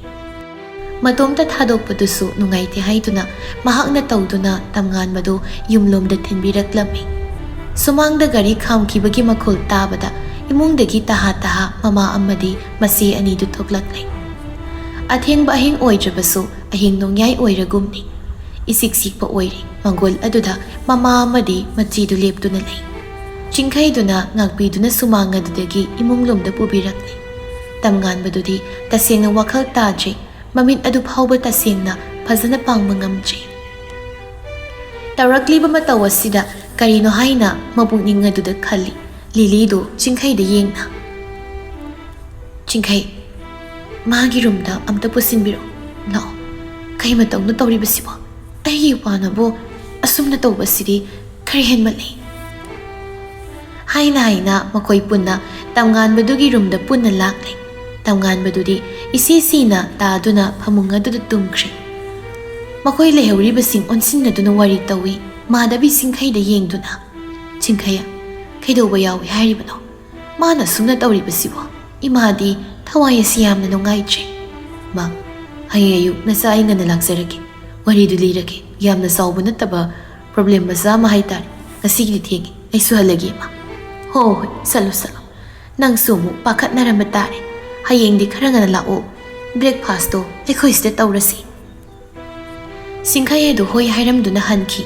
ꯃꯇꯣꯝꯇ ꯊꯥꯗꯣꯛꯄꯗꯨꯁꯨ ꯅꯨꯡꯉꯥꯏꯇꯦ ꯍꯥꯏꯗꯨꯅ ꯃꯍꯥꯛꯅ ꯇꯧꯗꯨꯅ ꯇꯝꯉꯥꯟꯕꯗꯨ ꯌꯨꯝꯂꯣꯝꯗ ꯊꯤꯟꯕꯤꯔꯛꯂꯝꯃꯤ꯫ ꯁꯨꯃꯥꯡꯗ ꯒꯥꯔꯤ ꯈꯥꯝꯈꯤꯕꯒꯤ ꯃꯈꯣꯜ ꯇꯥꯕꯗ ꯏꯃꯨꯡꯗꯒꯤ ꯇꯍꯥ ꯇꯍꯥ ꯃꯃꯥ ꯑꯃꯗꯤ ꯃꯆꯦ ꯑꯅꯤꯗꯨ ꯊꯣꯛꯂꯛꯂꯦ꯫ ꯑꯊꯦꯡꯕ ꯑꯍꯤꯡ ꯑꯣꯏꯗ꯭ꯔꯕꯁꯨ ꯑꯍꯤꯡ ꯅꯣꯡꯌꯥꯏ ꯑꯣꯏꯔꯒꯨꯝꯅꯤ꯫ ꯏꯆꯤꯛ ꯆꯤꯛꯄ ꯑꯣꯏꯔꯤ꯫ ꯃꯪꯒꯣꯜ ꯑꯗꯨꯗ ꯃꯃꯥ ꯑꯃꯗꯤ ꯃꯆꯦꯗꯨ ꯂꯦꯞꯇꯨꯅ ꯂꯩ꯫ ꯆꯤꯡꯈꯩꯗꯨꯅ ꯉꯥꯛꯄꯤꯗꯨꯅ ꯁꯨꯃꯥꯡ ꯑꯗꯨꯗꯒꯤ ꯏꯃꯨꯡꯂꯣꯝꯗ ꯄꯨꯕꯤꯔꯛꯂꯦ꯫ ꯇꯝꯉꯥꯟꯕꯗꯨꯗꯤ ꯇꯁꯦꯡꯅ ꯋꯥꯈꯜ ꯇꯥꯗ꯭ꯔꯦ꯫ ꯃꯃꯤꯠ ꯑꯗꯨ ꯐꯥꯎꯕ ꯇꯁꯦꯡꯅ ꯐꯖꯅ ꯄꯥꯡꯕ ꯉꯝꯗ꯭ꯔꯦ꯫ ꯇꯧꯔꯛꯂꯤꯕ ꯃꯇꯧ ꯑꯁꯤꯗ ꯀꯔꯤꯅꯣ ꯍꯥꯏꯅ ꯃꯄꯨꯛꯅꯤꯡ ꯑꯗꯨꯗ ꯈꯜꯂꯤ꯫ ꯂꯤꯂꯤꯗꯨ ꯆꯤꯡꯈꯩꯗ ꯌꯦꯡꯅ, "ꯆꯤꯡꯈꯩ, ꯃꯥꯒꯤ ꯔꯨꯝꯗ ꯑꯝꯇ ꯄꯨꯁꯤꯟꯕꯤꯔꯛꯑꯣ꯫ ꯂꯥꯛꯑꯣ꯫ ꯀꯩ ꯃꯇꯧꯅꯣ ꯇꯧꯔꯤꯕꯁꯤꯕꯣ? ꯑꯩꯒꯤ ꯏꯄ꯭ꯋꯥꯅꯕꯨ ꯑꯁꯨꯝꯅ ꯇꯧꯕꯁꯤꯗꯤ ꯈꯔ ꯍꯦꯟꯃꯜꯂꯦ꯫" ꯍꯥꯏꯅ ꯍꯥꯏꯅ ꯃꯈꯣꯏ ꯄꯨꯟꯅ ꯇꯝꯉꯥꯟꯕꯗꯨꯒꯤ ꯔꯨꯝꯗ ꯄꯨꯟꯅ ꯂꯥꯛꯂꯦ꯫ ꯇꯝꯉꯥꯟꯕꯗꯨꯗꯤ ꯏꯁꯤ ꯁꯤꯅ ꯇꯥꯗꯨꯅ ꯐꯃꯨꯡ ꯑꯗꯨꯗ ꯇꯨꯝꯈ꯭ꯔꯦ꯫ ꯃꯈꯣꯏ ꯂꯩꯍꯧꯔꯤꯕꯁꯤꯡ ꯑꯣꯟꯁꯤꯟꯅꯗꯨꯅ ꯋꯥꯔꯤ ꯇꯧꯏ꯫ ꯃꯥꯙꯕꯤ ꯆꯤꯡꯈꯩꯗ ꯌꯦꯡꯗꯨꯅ, "ꯆꯤꯡꯈꯩ, ꯀꯩꯗꯧꯕ ꯌꯥꯎꯏ ꯍꯥꯏꯔꯤꯕꯅꯣ? ꯃꯥꯅ ꯁꯨꯝꯅ ꯇꯧꯔꯤꯕꯁꯤꯕꯣ? ꯏꯃꯥꯗꯤ ꯊꯋꯥꯏ ꯑꯁꯤ ꯌꯥꯝꯅ ꯅꯨꯡꯉꯥꯏꯇ꯭ꯔꯦ꯫" "ꯃꯥ, ꯍꯌꯦꯡ ꯑꯌꯨꯛ ꯅꯆꯥ ꯑꯩ ꯉꯟꯅ ꯂꯥꯛꯆꯔꯒꯦ꯫ ꯋꯥꯔꯤꯗꯨ ꯂꯤꯔꯒꯦ꯫ ꯌꯥꯝꯅ ꯆꯥꯎꯕ ꯅꯠꯇꯕ ꯄ꯭ꯔꯣꯕ꯭ꯂꯦꯝ ꯃꯆꯥ ꯑꯃ ꯍꯥꯏꯇꯥꯔꯦ꯫ ꯉꯁꯤꯒꯤꯗꯤ ꯊꯦꯡꯉꯦ꯫ ꯑꯩꯁꯨ ꯍꯜꯂꯒꯦ, ꯏꯃꯥ꯫" "ꯍꯣ ꯍꯣꯏ, ꯆꯠꯂꯣ ꯆꯠꯂꯣ꯫ ꯅꯪꯁꯨ ꯑꯃꯨꯛ ꯄꯥꯈꯠꯅꯔꯝꯕ ꯇꯥꯔꯦ꯫ ꯍꯌꯦꯡꯗꯤ ꯈꯔ ꯉꯟꯅ ꯂꯥꯛꯑꯣ꯫ ꯕ꯭ꯔꯦꯛꯐꯥꯁꯇꯣ ꯑꯩꯈꯣꯏ ꯁꯤꯗ ꯇꯧꯔꯁꯤ꯫" ꯆꯤꯡꯈꯩ ꯑꯗꯨ ꯍꯣꯏ ꯍꯥꯏꯔꯝꯗꯨꯅ ꯍꯟꯈꯤ꯫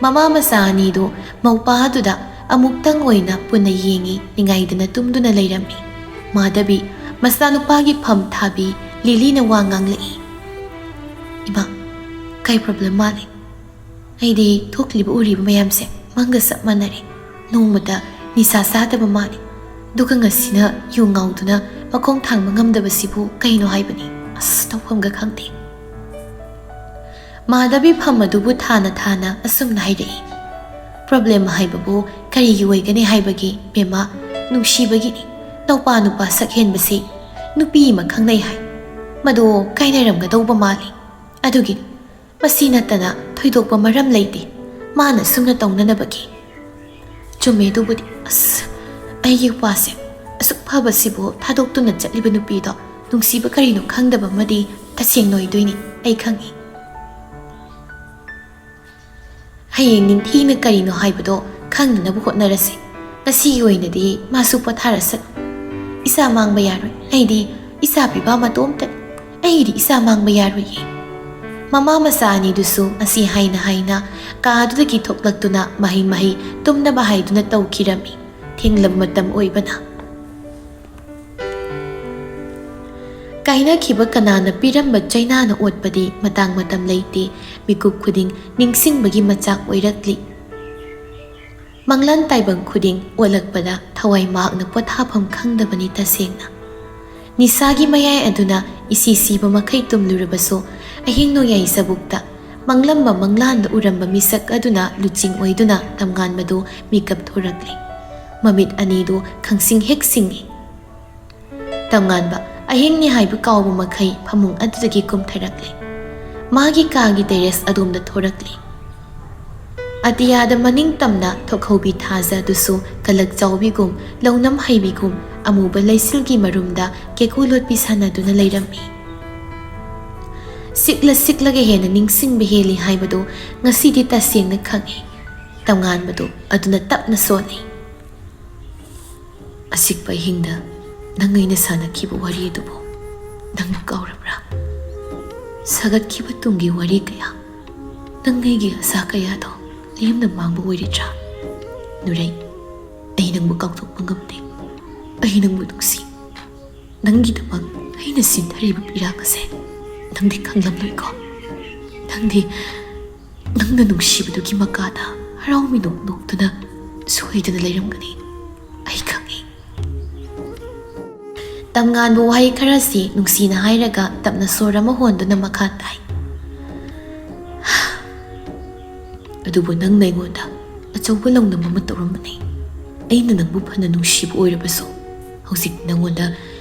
ꯃꯃꯥ ꯃꯆꯥ ꯑꯅꯤꯗꯨ ꯃꯧꯄꯥ ꯑꯗꯨꯗ ꯑꯃꯨꯛꯇꯪ ꯑꯣꯏꯅ ꯄꯨꯟꯅ ꯌꯦꯡꯉꯤ꯫ ꯅꯤꯡꯉꯥꯏꯗꯅ ꯇꯨꯝꯗꯨꯅ ꯂꯩꯔꯝꯃꯤ꯫ ꯃꯥꯙꯕꯤ ꯃꯆꯥꯅꯨꯄꯥꯒꯤ ꯐꯝ ꯊꯥꯕꯤ ꯂꯤꯂꯤꯅ ꯋꯥ ꯉꯥꯡꯂꯛꯏ꯫ "ꯏꯃꯥ, ꯀꯩ ꯄ꯭ꯔꯣꯕ꯭ꯂꯦꯝ ꯃꯥꯜꯂꯤ? ꯑꯩꯗꯤ ꯊꯣꯛꯂꯤꯕ ꯎꯔꯤꯕ ꯃꯌꯥꯝꯁꯦ ꯃꯪꯒ ꯆꯞ ꯃꯥꯟꯅꯔꯦ꯫ ꯅꯣꯡꯃꯇ ꯅꯤꯁꯥ ꯆꯥꯗꯕ ꯃꯥꯜꯂꯤ꯫ ꯑꯗꯨꯒ ꯉꯁꯤꯅ ꯌꯨ ꯉꯥꯎꯗꯨꯅ ꯃꯈꯣꯡ ꯊꯥꯡꯕ ꯉꯝꯗꯕꯁꯤꯕꯨ ꯀꯩꯅꯣ ꯍꯥꯏꯕꯅꯤ? ꯑꯁ, ꯇꯧꯐꯝꯒ ꯈꯪꯗꯦ꯫" ꯃꯥꯙꯕꯤ ꯐꯝ ꯑꯗꯨꯕꯨ ꯊꯥꯅ ꯊꯥꯅ ꯑꯁꯨꯝꯅ ꯍꯥꯏꯔꯛꯏ꯫ "ꯄ꯭ꯔꯣꯕ꯭ꯂꯦꯝ ꯍꯥꯏꯕꯕꯨ ꯀꯔꯤꯒꯤ ꯑꯣꯏꯒꯅꯤ ꯍꯥꯏꯕꯒꯤ, ꯕꯦꯝꯃ? ꯅꯨꯡꯁꯤꯕꯒꯤꯅꯤ꯫ ꯅꯧꯄꯥ ꯅꯨꯄꯥ ꯁꯛ ꯍꯦꯟꯕꯁꯤ ꯅꯨꯄꯤ ꯑꯃ ꯈꯪꯅꯩ ꯍꯥꯏ꯫ ꯃꯗꯣ ꯀꯥꯏꯅꯔꯝꯒꯗꯧꯕ ꯃꯥꯜꯂꯤ꯫ ꯑꯗꯨꯒꯤ ꯃꯁꯤ ꯅꯠꯇꯅ ꯊꯣꯏꯗꯣꯛꯄ ꯃꯔꯝ ꯂꯩꯇꯦ ꯃꯥꯅ ꯁꯨꯝꯅ ꯇꯧꯅꯅꯕꯒꯤ꯫" "ꯆꯨꯝꯃꯦ ꯑꯗꯨꯕꯨꯗꯤ꯫ ꯑꯁ, ꯑꯩꯒꯤ ꯏꯄ꯭ꯋꯥꯁꯦ ꯑꯁꯨꯛ ꯐꯕꯁꯤꯕꯨ ꯊꯥꯗꯣꯛꯇꯨꯅ ꯆꯠꯂꯤꯕ ꯅꯨꯄꯤꯗꯣ ꯅꯨꯡꯁꯤꯕ ꯀꯔꯤꯅꯣ ꯈꯪꯗꯕ ꯑꯃꯗꯤ ꯇꯁꯦꯡꯅ ꯑꯣꯏꯗꯣꯏꯅꯤ, ꯑꯩ ꯈꯪꯏ꯫ ꯍꯌꯦꯡ ꯅꯤꯡꯊꯤꯅ ꯀꯔꯤꯅꯣ ꯍꯥꯏꯕꯗꯣ ꯈꯪꯅꯅꯕ ꯍꯣꯠꯅꯔꯁꯤ꯫ ꯉꯁꯤꯒꯤ ꯑꯣꯏꯅꯗꯤ ꯃꯥꯁꯨ ꯄꯣꯊꯥꯔꯁꯅꯨ꯫ ꯏꯆꯥ ꯃꯥꯡꯕ ꯌꯥꯔꯣꯏ꯫ ꯑꯩꯗꯤ ꯏꯆꯥ ꯄꯤꯕ ꯃꯇꯣꯝꯇꯅꯤ꯫ ꯑꯩꯒꯤꯗꯤ ꯏꯆꯥ ꯃꯥꯡꯕ ꯌꯥꯔꯣꯏꯌꯦ꯫" ꯃꯃꯥ ꯃꯆꯥ ꯑꯅꯤꯗꯨꯁꯨ ꯑꯁꯤ ꯍꯥꯏꯅ ꯍꯥꯏꯅ ꯀꯥꯗꯨꯗꯒꯤ ꯊꯣꯛꯂꯛꯇꯨꯅ ꯃꯍꯩ ꯃꯍꯩ ꯇꯨꯝꯅꯕ ꯍꯥꯏꯗꯨꯅ ꯇꯧꯈꯤꯔꯝꯃꯤ꯫ ꯊꯦꯡꯂꯕ ꯃꯇꯝ ꯑꯣꯏꯕꯅ꯫ ꯀꯥꯏꯅꯈꯤꯕ ꯀꯅꯥꯅ ꯄꯤꯔꯝꯕ ꯆꯩꯅꯥꯅ ꯑꯣꯠꯄꯗꯤ ꯃꯇꯥꯡ ꯃꯇꯝ ꯂꯩꯇꯦ, ꯃꯤꯀꯨꯞ ꯈꯨꯗꯤꯡ ꯅꯤꯡꯁꯤꯡꯕꯒꯤ ꯃꯆꯥꯛ ꯑꯣꯏꯔꯛꯂꯤ꯫ ꯃꯪꯂꯥꯟ ꯇꯥꯏꯕꯪ ꯈꯨꯗꯤꯡ ꯑꯣꯜꯂꯛꯄꯗ ꯊꯋꯥꯏ ꯃꯍꯥꯛꯅ ꯄꯣꯊꯥꯐꯝ ꯈꯪꯗꯕꯅꯤ ꯇꯁꯦꯡꯅ꯫ ꯅꯤꯁꯥꯒꯤ ꯃꯌꯥꯏ ꯑꯗꯨꯅ ꯏꯁꯤ ꯁꯤꯕ ꯃꯈꯩ ꯇꯨꯝꯂꯨꯔꯕꯁꯨ, ꯑꯍꯤꯡ ꯅꯣꯡꯌꯥꯏ ꯆꯕꯨꯛꯇ ꯃꯪꯂꯝꯕ ꯃꯪꯂꯥꯟꯗ ꯎꯔꯝꯕ ꯃꯤꯁꯛ ꯑꯗꯨꯅ ꯂꯨꯆꯤꯡ ꯑꯣꯏꯗꯨꯅ ꯇꯝꯉꯥꯟꯕꯗꯨ ꯃꯤꯀꯞ ꯊꯣꯔꯛꯂꯦ꯫ ꯃꯃꯤꯠ ꯑꯅꯤꯗꯨ ꯈꯪꯁꯤꯡ ꯍꯦꯛ ꯁꯤꯡꯏ꯫ ꯇꯝꯉꯥꯟꯕ ꯑꯍꯤꯡꯅꯤ ꯍꯥꯏꯕ ꯀꯥꯎꯕ ꯃꯈꯩ ꯐꯃꯨꯡ ꯑꯗꯨꯗꯒꯤ ꯀꯨꯝꯊꯔꯛꯂꯦ꯫ ꯃꯥꯒꯤ ꯀꯥꯒꯤ ꯇꯦꯔꯦꯁ ꯑꯗꯣꯝꯗ ꯊꯣꯔꯛꯂꯦ꯫ ꯑꯇꯤꯌꯥꯗ ꯃꯅꯤꯡ ꯇꯝꯅ ꯊꯣꯛꯍꯧꯕꯤ ꯊꯥꯖ ꯑꯗꯨꯁꯨ ꯀꯂꯛ ꯆꯥꯎꯕꯤꯒꯨꯝ, ꯂꯧꯅꯝ ꯍꯩꯕꯤꯒꯨꯝ ꯑꯃꯨꯕ ꯂꯩꯆꯤꯜꯒꯤ ꯃꯔꯨꯝꯗ ꯀꯦꯀꯨ ꯂꯣꯠꯄꯤ ꯁꯥꯟꯅꯗꯨꯅ ꯂꯩꯔꯝꯃꯤ꯫ ꯁꯤꯛꯂ ꯁꯤꯛꯂꯒ ꯍꯦꯟꯅ ꯅꯤꯡꯁꯤꯡꯕ ꯍꯦꯜꯂꯤ ꯍꯥꯏꯕꯗꯨ ꯉꯁꯤꯗꯤ ꯇꯁꯦꯡꯅ ꯈꯪꯉꯤ꯫ ꯇꯝꯉꯥꯟꯕꯗꯨ ꯑꯗꯨꯅ ꯇꯞꯅ ꯁꯣꯜꯂꯤ꯫ ꯑꯁꯤꯛꯄ ꯑꯍꯤꯡꯗ ꯅꯪ ꯑꯩꯅ ꯁꯥꯟꯅꯈꯤꯕ ꯋꯥꯔꯤ ꯑꯗꯨꯕꯨ ꯅꯪꯕꯨ ꯀꯥꯎꯔꯕ꯭ꯔꯥ? ꯁꯥꯒꯠꯈꯤꯕ ꯇꯨꯡꯒꯤ ꯋꯥꯔꯤ ꯀꯌꯥ, ꯅꯪ ꯑꯩꯒꯤ ꯑꯁꯥ ꯀꯌꯥꯗꯣ ꯂꯦꯝꯅ ꯃꯥꯡꯕ ꯑꯣꯏꯔꯤꯗ꯭ꯔꯥ? ꯅꯨꯔꯩ, ꯑꯩ ꯅꯪꯕꯨ ꯀꯥꯎꯊꯣꯛꯄ ꯉꯝꯗꯦ꯫ ꯑꯩ ꯅꯪꯕꯨ ꯅꯨꯡꯁꯤ꯫ ꯅꯪꯒꯤꯗꯃꯛ ꯑꯩꯅ ꯁꯤꯟꯊꯔꯤꯕ ꯄꯤꯔꯥꯡ ꯑꯁꯦ ꯅꯪꯗꯤ ꯈꯪꯂꯝꯂꯣꯏꯀꯣ? ꯅꯪꯗꯤ, ꯅꯪꯅ ꯅꯨꯡꯁꯤꯕꯗꯨꯒꯤ ꯃꯀꯥꯗ ꯍꯔꯥꯎ ꯃꯤꯅꯣꯛ ꯅꯣꯛꯇꯨꯅ ꯁꯣꯏꯗꯅ ꯂꯩꯔꯝꯒꯅꯤ꯫ ꯑꯩ ꯈꯪꯏ꯫ ꯇꯝꯉꯥꯟꯕ ꯋꯥꯍꯩ ꯈꯔꯁꯤ ꯅꯨꯡꯁꯤꯅ ꯍꯥꯏꯔꯒ ꯇꯞꯅ ꯁꯣꯔ ꯑꯃ ꯍꯣꯟꯗꯨꯅ ꯃꯈꯥ ꯇꯥꯏ꯫ ꯑꯗꯨꯕꯨ ꯅꯪꯅ ꯑꯩꯉꯣꯟꯗ ꯑꯆꯧꯕ ꯂꯧꯅꯝ ꯑꯃ ꯇꯧꯔꯝꯕꯅꯤ꯫ ꯑꯩꯅ ꯅꯪꯕꯨ ꯐꯅ ꯅꯨꯡꯁꯤꯕ ꯑꯣꯏꯔꯕꯁꯨ, ꯍꯧꯖꯤꯛ ꯅꯪꯉꯣꯟꯗ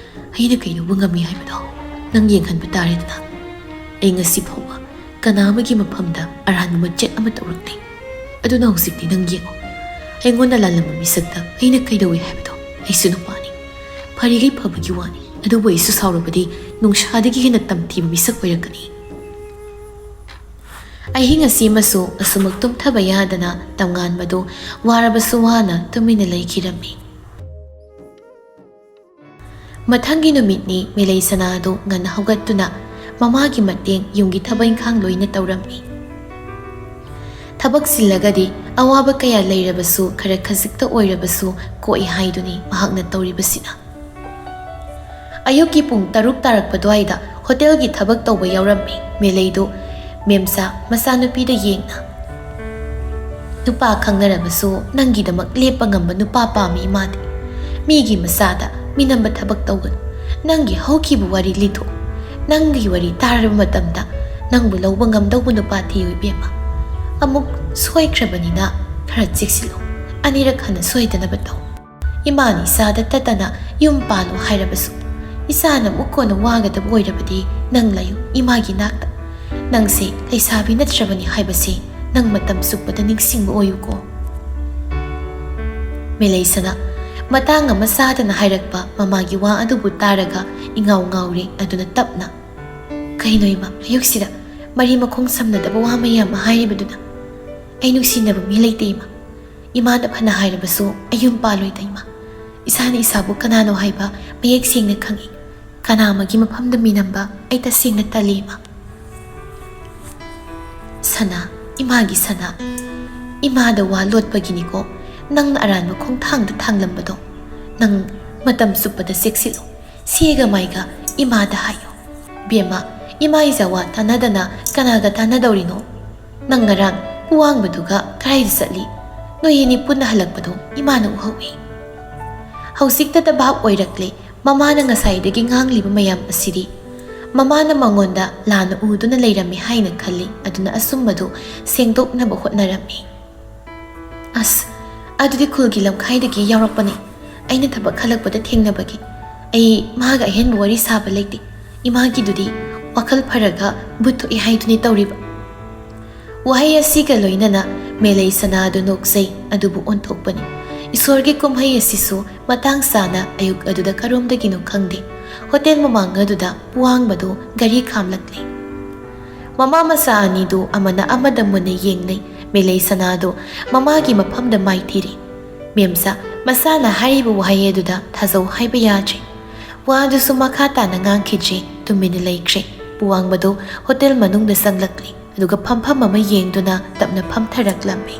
ꯑꯩꯅ ꯀꯩꯗꯧꯕ ꯉꯝꯃꯤ ꯍꯥꯏꯕꯗꯣ ꯅꯪ ꯌꯦꯡꯍꯟꯕ ꯇꯥꯔꯦꯗꯅ꯫ ꯑꯩ ꯉꯁꯤ ꯐꯥꯎꯕ ꯀꯅꯥ ꯑꯃꯒꯤ ꯃꯐꯝꯗ ꯑꯔꯥꯟꯕ ꯃꯆꯦꯠ ꯑꯃ ꯇꯧꯔꯛꯇꯦ꯫ ꯑꯗꯨꯅ ꯍꯧꯖꯤꯛꯇꯤ ꯅꯪ ꯌꯦꯡꯉꯣ, ꯑꯩꯉꯣꯟꯗ ꯂꯥꯜꯂꯝꯕ ꯃꯤꯁꯛꯇ ꯑꯩꯅ ꯀꯩꯗꯧꯏ ꯍꯥꯏꯕꯗꯣ꯫ ꯑꯩꯁꯨ ꯅꯨꯄꯥꯅꯤ, ꯐꯔꯤꯈꯩ ꯐꯕꯒꯤ ꯋꯥꯅꯤ, ꯑꯗꯨꯕꯨ ꯑꯩꯁꯨ ꯁꯥꯎꯔꯕꯗꯤ ꯅꯨꯡꯁꯥꯗꯒꯤ ꯍꯦꯟꯅ ꯇꯝꯊꯤꯕ ꯃꯤꯁꯛ ꯑꯣꯏꯔꯛꯀꯅꯤ꯫ ꯑꯍꯤꯡ ꯑꯁꯤꯃꯁꯨ ꯑꯁꯨꯃꯛ ꯇꯨꯝꯊꯕ ꯌꯥꯗꯅ ꯇꯝꯉꯥꯟꯕꯗꯨ ꯋꯥꯔꯕꯁꯨ ꯋꯥꯅ ꯇꯨꯃꯤꯟꯅ ꯂꯩꯈꯤꯔꯝꯃꯤ꯫ ꯃꯊꯪꯒꯤ ꯅꯨꯃꯤꯠꯅꯤ ꯃꯦꯂꯩ ꯁꯅꯥ ꯑꯗꯨ ꯉꯟꯅ ꯍꯧꯒꯠꯇꯨꯅ ꯃꯃꯥꯒꯤ ꯃꯇꯦꯡ, ꯌꯨꯝꯒꯤ ꯊꯕꯛ ꯏꯪꯈꯥꯡ ꯂꯣꯏꯅ ꯇꯧꯔꯝꯃꯤ꯫ ꯊꯕꯛ ꯆꯤꯜꯂꯒꯗꯤ ꯑꯋꯥꯕ ꯀꯌꯥ ꯂꯩꯔꯕꯁꯨ ꯈꯔ ꯈꯖꯤꯛꯇ ꯑꯣꯏꯔꯕꯁꯨ ꯀꯣꯛꯏ ꯍꯥꯏꯗꯨꯅꯤ ꯃꯍꯥꯛꯅ ꯇꯧꯔꯤꯕꯁꯤꯅ꯫ ꯑꯌꯨꯛꯀꯤ ꯄꯨꯡ ꯇꯔꯨꯛ ꯇꯥꯔꯛꯄ ꯑꯗꯨꯋꯥꯏꯗ ꯍꯣꯇꯦꯜꯒꯤ ꯊꯕꯛ ꯇꯧꯕ ꯌꯥꯎꯔꯝꯃꯤ ꯃꯦꯂꯩꯗꯨ ꯃꯦꯝꯆꯥ ꯃꯆꯥꯅꯨꯄꯤꯗ ꯌꯦꯡꯅ꯫ "ꯅꯨꯄꯥ ꯈꯪꯅꯔꯕꯁꯨ ꯅꯪꯒꯤꯗꯃꯛ ꯂꯦꯞꯄ ꯉꯝꯕ ꯅꯨꯄꯥ ꯄꯥꯝꯃꯤ ꯏꯃꯥꯗꯤ꯫ ꯃꯤꯒꯤ ꯃꯆꯥꯗ ꯃꯤꯅꯝꯕ ꯊꯕꯛ ꯇꯧꯒꯅꯨ꯫ ꯅꯪꯒꯤ ꯍꯧꯈꯤꯕ ꯋꯥꯔꯤ ꯂꯤꯊꯣꯛ꯫ ꯅꯪꯒꯤ ꯋꯥꯔꯤ ꯇꯥꯔꯕ ꯃꯇꯝꯗ ꯅꯪꯕꯨ ꯂꯧꯕ ꯉꯝꯗꯧꯕ ꯅꯨꯄꯥ ꯊꯤꯌꯨ ꯏꯕꯦꯝꯃ꯫ ꯑꯃꯨꯛ ꯁꯣꯏꯈ꯭ꯔꯕꯅꯤꯅ ꯈꯔ ꯆꯦꯛꯁꯤꯜꯂꯨ꯫ ꯑꯅꯤꯔꯛ ꯍꯟꯅ ꯁꯣꯏꯗꯅꯕ ꯇꯧ꯫ ꯏꯃꯥꯅ ꯏꯆꯥꯗ ꯇꯠꯇꯅ ꯌꯨꯝ ꯄꯥꯜꯂꯨ ꯍꯥꯏꯔꯕꯁꯨ, ꯏꯆꯥꯅ ꯑꯃꯨꯛ ꯀꯣꯟꯅ ꯋꯥꯒꯗꯕ ꯑꯣꯏꯔꯕꯗꯤ ꯅꯪ ꯂꯩꯌꯨ ꯏꯃꯥꯒꯤ ꯅꯥꯛꯇ꯫ ꯅꯪꯁꯦ ꯂꯩꯁꯥꯕꯤ ꯅꯠꯇ꯭ꯔꯕꯅꯤ ꯍꯥꯏꯕꯁꯤ ꯅꯪ ꯃꯇꯝ ꯆꯨꯞꯄꯗ ꯅꯤꯡꯁꯤꯡꯕ ꯑꯣꯏꯌꯨꯀꯣ꯫" ꯃꯦꯂꯩꯁꯅꯥ ꯃꯇꯥꯡ ꯑꯃ ꯆꯥꯗꯅ ꯍꯥꯏꯔꯛꯄ ꯃꯃꯥꯒꯤ ꯋꯥ ꯑꯗꯨꯕꯨ ꯇꯥꯔꯒ ꯏꯉꯥꯎ ꯉꯥꯎꯔꯦ꯫ ꯑꯗꯨꯅ ꯇꯞꯅ, "ꯀꯩꯅꯣ ꯏꯃꯥ, ꯑꯌꯨꯛꯁꯤꯗ ꯃꯔꯤ ꯃꯈꯣꯡ ꯁꯝꯅꯗꯕ ꯋꯥ ꯃꯌꯥꯝ ꯑꯃ ꯍꯥꯏꯔꯤꯕꯗꯨꯅ? ꯑꯩ ꯅꯨꯡꯁꯤꯅꯕ ꯃꯤ ꯂꯩꯇꯦ ꯏꯃꯥ꯫ ꯏꯃꯥꯗ ꯐꯅ ꯍꯥꯏꯔꯕꯁꯨ ꯑꯩ ꯌꯨꯝ ꯄꯥꯜꯂꯣꯏꯗ ꯏꯃꯥ꯫ ꯏꯁꯥꯅ ꯏꯁꯥꯕꯨ ꯀꯅꯥꯅꯣ ꯍꯥꯏꯕ ꯃꯌꯦꯛ ꯁꯦꯡꯅ ꯈꯪꯏ꯫ ꯀꯅꯥ ꯑꯃꯒꯤ ꯃꯐꯝꯗ ꯃꯤꯅꯝꯕ ꯑꯩ ꯇꯁꯦꯡꯅ ꯇꯜꯂꯤ ꯏꯃꯥ꯫" "ꯁꯅꯥ, ꯏꯃꯥꯒꯤ ꯁꯅꯥ, ꯏꯃꯥꯗ ꯋꯥ ꯂꯣꯠꯄꯒꯤꯅꯤꯀꯣ ꯅꯪꯅ ꯑꯔꯥꯟꯕ ꯈꯣꯡꯊꯥꯡꯗ ꯊꯥꯡꯂꯝꯕꯗꯣ꯫ ꯅꯪ ꯃꯇꯝ ꯆꯨꯞꯄꯗ ꯆꯦꯛꯁꯤꯜꯂꯨ꯫ ꯁꯦꯒ ꯃꯥꯏꯒ ꯏꯃꯥꯗ ꯍꯥꯏꯌꯨ꯫ ꯕꯦꯝꯃ, ꯏꯃꯥ ꯏꯆꯥ ꯋꯥ ꯇꯥꯟꯅꯗꯅ ꯀꯅꯥꯒ ꯇꯥꯟꯅꯗꯧꯔꯤꯅꯣ? ꯅꯪ ꯉꯔꯥꯡ ꯄꯨꯋꯥꯡꯕꯗꯨꯒ ꯀꯗꯥꯏꯗ ꯆꯠꯂꯤ? ꯅꯣꯏ ꯑꯅꯤ ꯄꯨꯟꯅ ꯍꯜꯂꯛꯄꯗꯣ ꯏꯃꯥꯅ ꯎꯍꯧꯏ꯫" ꯍꯧꯖꯤꯛꯇꯗ ꯚꯥꯞ ꯑꯣꯏꯔꯛꯂꯦ꯫ ꯃꯃꯥꯅ ꯉꯁꯥꯏꯗꯒꯤ ꯉꯥꯡꯂꯤꯕ ꯃꯌꯥꯝ ꯑꯁꯤꯗꯤ ꯃꯃꯥꯅ ꯃꯉꯣꯟꯗ ꯂꯥꯟꯅ ꯎꯗꯨꯅ ꯂꯩꯔꯝꯃꯤ ꯍꯥꯏꯅ ꯈꯜꯂꯤ꯫ ꯑꯗꯨꯅ ꯑꯆꯨꯝꯕꯗꯨ ꯁꯦꯡꯗꯣꯛꯅꯕ ꯍꯣꯠꯅꯔꯝꯃꯤ꯫ "ꯑꯁ, ꯑꯗꯨꯗꯤ ꯈꯨꯜꯒꯤ ꯂꯝꯈꯥꯏꯗꯒꯤ ꯌꯥꯎꯔꯛꯄꯅꯤ꯫ ꯑꯩꯅ ꯊꯕꯛ ꯍꯜꯂꯛꯄꯗ ꯊꯦꯡꯅꯕꯒꯤ꯫ ꯑꯩ ꯃꯥꯒ ꯑꯍꯦꯟꯕ ꯋꯥꯔꯤ ꯁꯥꯕ ꯂꯩꯇꯦ꯫ ꯏꯃꯥꯒꯤꯗꯨꯗꯤ ꯋꯥꯈꯜ ꯐꯔꯒ ꯚꯨꯠ ꯊꯣꯛꯏ ꯍꯥꯏꯗꯨꯅꯤ ꯇꯧꯔꯤꯕ꯫" ꯋꯥꯍꯩ ꯑꯁꯤꯒ ꯂꯣꯏꯅꯅ ꯃꯦꯂꯩ ꯁꯅꯥ ꯑꯗꯨ ꯅꯣꯛꯆꯩ, ꯑꯗꯨꯕꯨ ꯑꯣꯟꯊꯣꯛꯄꯅꯤ꯫ ꯏꯁꯣꯔꯒꯤ ꯀꯨꯝꯍꯩ ꯑꯁꯤꯁꯨ ꯃꯇꯥꯡ ꯆꯥꯅ ꯑꯌꯨꯛ ꯑꯗꯨꯗ ꯀꯔꯣꯝꯗꯒꯤꯅꯣ ꯈꯪꯗꯦ, ꯍꯣꯇꯦꯜ ꯃꯃꯥꯡ ꯑꯗꯨꯗ ꯄꯨꯋꯥꯡꯕꯗꯨ ꯒꯥꯔꯤ ꯈꯥꯝꯂꯛꯂꯦ꯫ ꯃꯃꯥ ꯃꯆꯥ ꯑꯅꯤꯗꯨ ꯑꯃꯅ ꯑꯃꯗ ꯃꯨꯟꯅ ꯌꯦꯡꯅꯩ꯫ ꯃꯦꯂꯩ ꯁꯅꯥꯗꯨ ꯃꯃꯥꯒꯤ ꯃꯐꯝꯗ ꯃꯥꯏ ꯊꯤꯔꯤ꯫ ꯃꯦꯝꯆꯥ ꯃꯆꯥꯅ ꯍꯥꯏꯔꯤꯕ ꯋꯥꯍꯩ ꯑꯗꯨꯗ ꯊꯥꯖꯧ ꯍꯥꯏꯕ ꯌꯥꯗ꯭ꯔꯦ꯫ ꯋꯥꯗꯨꯁꯨ ꯃꯈꯥ ꯇꯥꯅ ꯉꯥꯡꯈꯤꯗ꯭ꯔꯦ, ꯇꯨꯃꯤꯟꯅ ꯂꯩꯈ꯭ꯔꯦ꯫ ꯄꯨꯋꯥꯡꯕꯗꯨ ꯍꯣꯇꯦꯜ ꯃꯅꯨꯡꯗ ꯆꯪꯂꯛꯂꯦ, ꯑꯗꯨꯒ ꯐꯝꯐꯝ ꯑꯃ ꯌꯦꯡꯗꯨꯅ ꯇꯞꯅ ꯐꯝꯊꯔꯛꯂꯝꯃꯤ꯫